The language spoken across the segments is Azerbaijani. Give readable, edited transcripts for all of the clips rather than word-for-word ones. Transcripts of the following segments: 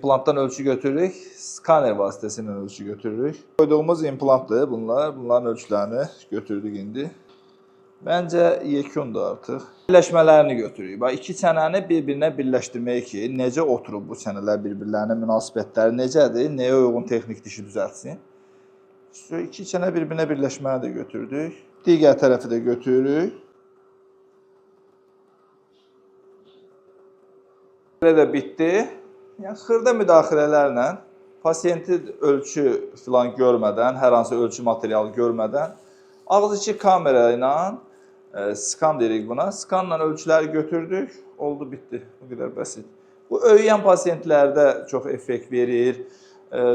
İmplantdan ölçü götürürük, skaner vasitəsilə ölçü götürürük. Qoyduğumuz implantdır bunlar. Bunların ölçülərini götürdük indi. Məncə yekundur artıq. Birləşmələrini götürürük. Bax, iki çənəni bir-birinə birləşdirmək ki, necə oturub bu çənələr bir-birlərinə, münasibətləri necədir, nəyə uyğun texnik dişi düzəltsin. Şu iki çənə bir-birinə birləşməni də götürdük. Digər tərəfi də götürürük. Belə də bitdi. Yəni xırda müdaxilələrlə pasiyenti ölçü filan görmədən, hər hansı ölçü materialı görmədən ağız içi kamera ilə skan deyirik buna. Skanla ölçüləri götürdük, oldu, bitdi. Bu qədər bəsit. Bu öyüyən pasiyentlərdə çox effekt verir.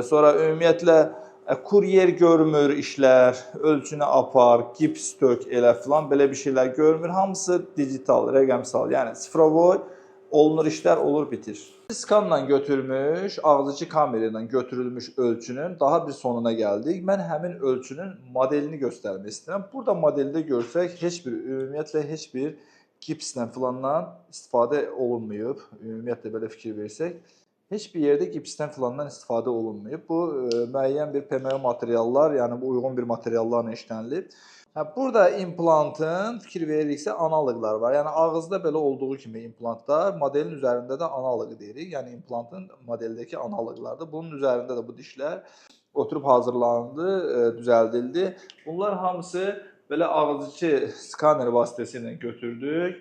Sonra ümumiyyətlə kuryer görmür işlər, ölçünü apar, gips tök elə filan belə bir şeylər görmür. Hamısı digital, rəqəmsal, yəni sifrovoy olunur işlər, olur, bitir. Skanla götürmüş, ağzıcı kamera ilə götürülmüş ölçünün daha bir sonuna gəldik. Mən həmin ölçünün modelini göstərmək istəyirəm. Burada modeldə görsək heç bir ümumiyyətlə heç bir gipslə filandan istifadə olunmayıb. Ümumiyyətlə belə fikir versək, heç bir yerdə gipsdən filandan istifadə olunmayıb. Bu müəyyən bir PMO materiallar, yəni bu uyğun bir materiallarla işlənilib. Hə, burada implantın fikir veririksə analoqları var. Yəni ağızda belə olduğu kimi implantlar, modelin üzərində də analoqu deyirik. Yəni implantın modeldəki analoqlardır. Bunun üzərində də bu dişlər oturub hazırlandı, düzəldildi. Bunlar hamısı belə ağızçı skaner vasitəsilə götürdük.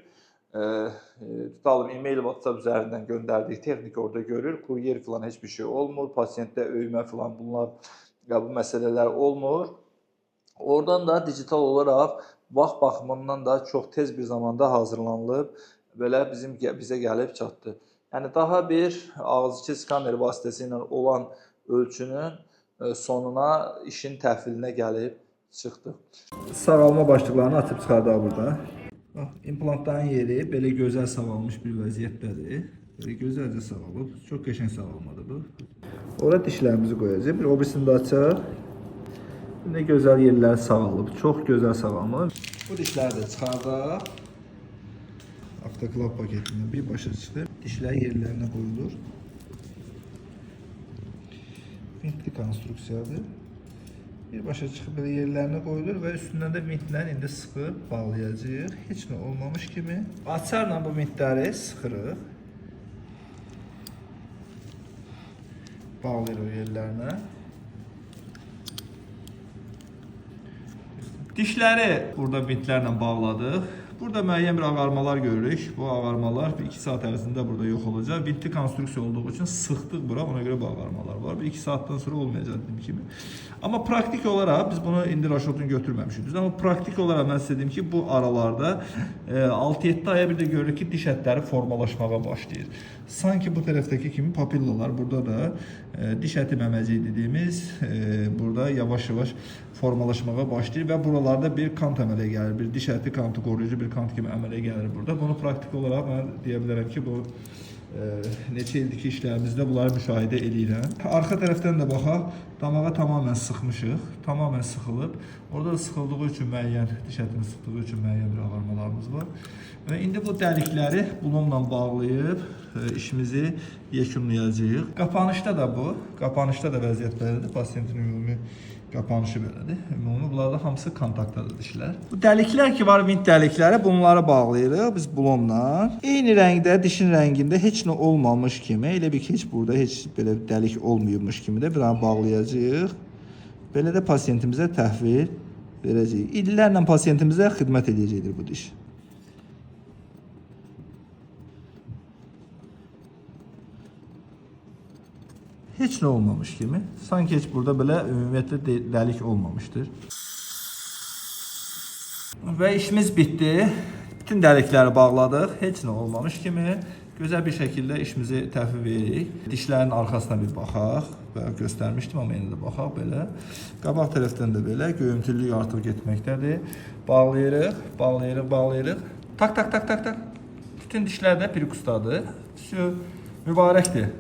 Tutalım e-mail, WhatsApp üzərindən göndərdik. Texnik orada görür. Kuryer filan heç bir şey olmur. Pasiyentdə öyümə filan bunlar ya bu məsələlər olmur. Oradan da digital olaraq vaxt baxımından da çox tez bir zamanda hazırlanılıb, belə bizə gəlib çatdı. Yəni daha bir ağızçı skaner vasitəsilə olan ölçünün sonuna, işin təhvilinə gəlib çıxdıq. Sağalma başlıqlarını açıb çıxardaq burada. Bax, implantların yeri belə gözəl sağalmış bir vəziyyətdədir. Belə gözəlcə sağalıb. Çox qəşəng sağalmadır bu. Ora dişlərimizi qoyacağıq. Bir o birisini də açaq. Nə gözəl yerlər sağalıb. Çox gözəl sağalmış. Bu dişləri də çıxardaq. Avtoklav paketindən bir başa çıxdı. Dişlər yerlərinə qoyulur. Vintli konstruksiyadır. Bir başa çıxıb belə yerlərinə qoyulur və üstündən də vintlə indi sıxıb bağlayacağıq. Heç nə olmamış kimi. Açarla bu vintləri sıxırıq. Bağlayırıq yerlərinə. Dişləri burada vintlərlə bağladıq. Burada müəyyən bir ağarmalar görürük. Bu ağarmalar 1-2 saat ərzində burada yox olacaq. Vintli konstruksiya olduğu üçün sıxdıq bura, ona görə bu ağarmalar var. 1-2 saatdan sonra olmayacaq dediyim kimi. Amma praktik olaraq biz bunu indi raşotunu götürməmişik. Düz, amma praktik olaraq mən sizə deyim ki, bu aralarda 6-7 aya bir də görürük ki, diş ətləri formalaşmağa başlayır. Sanki bu tərəfdəki kimi papillalar burada da diş əti məməciyi dediyimiz burada yavaş-yavaş formalaşmağa başlayır və buralarda bir kant əmələ gəlir. Bir diş əti kantı, qoruyucu bir kant kimi əmələ gəlir burada. Bunu praktik olaraq mən deyə bilərəm ki, bu neçə ildir ki işlərimizdə bunları müşahidə eləyirəm. Arxa tərəfdən də baxaq, damağa tamamilə sıxmışıq, tamamilə sıxılıb. Orada da sıxıldığı üçün müəyyən, diş ətini sıxdığı üçün müəyyən bir ağarmalarımız var. Və indi bu dəlikləri bununla bağlayıb işimizi yekunlayacağıq. Qapanışda da bu, qapanışda da vəziyyət belədir. Pasiyentin ümumi qapanışı belədir. Ümumi bunlarda hamısı kontaktdadır dişlər. Bu dəliklər ki var, vint dəlikləri, bunları bağlayırıq biz blomla. Eyni rəngdə, dişin rəngində heç nə olmamış kimi, elə bil ki, heç burada heç belə dəlik olmayıbmış kimi də bir an bağlayacağıq. Belə də pasiyentimizə təhvil verəcəyik. İllərlə pasiyentimizə xidmət edəcəkdir bu diş. Heç nə olmamış kimi. Sanki heç burada belə ümumiyyətlə dəlik olmamışdır. Və işimiz bitdi. Bütün dəlikləri bağladıq. Heç nə olmamış kimi. Gözəl bir şəkildə işimizi təhvil veririk. Dişlərin arxasına bir baxaq. Və göstərmişdim, amma yenə də baxaq belə. Qabaq tərəfdən də belə. Göyümtüllük artıq getməkdədir. Bağlayırıq, bağlayırıq, bağlayırıq. Tak, tak, tak, tak, tak. Bütün dişlər də prikustadır. Şu, mübarəkdir.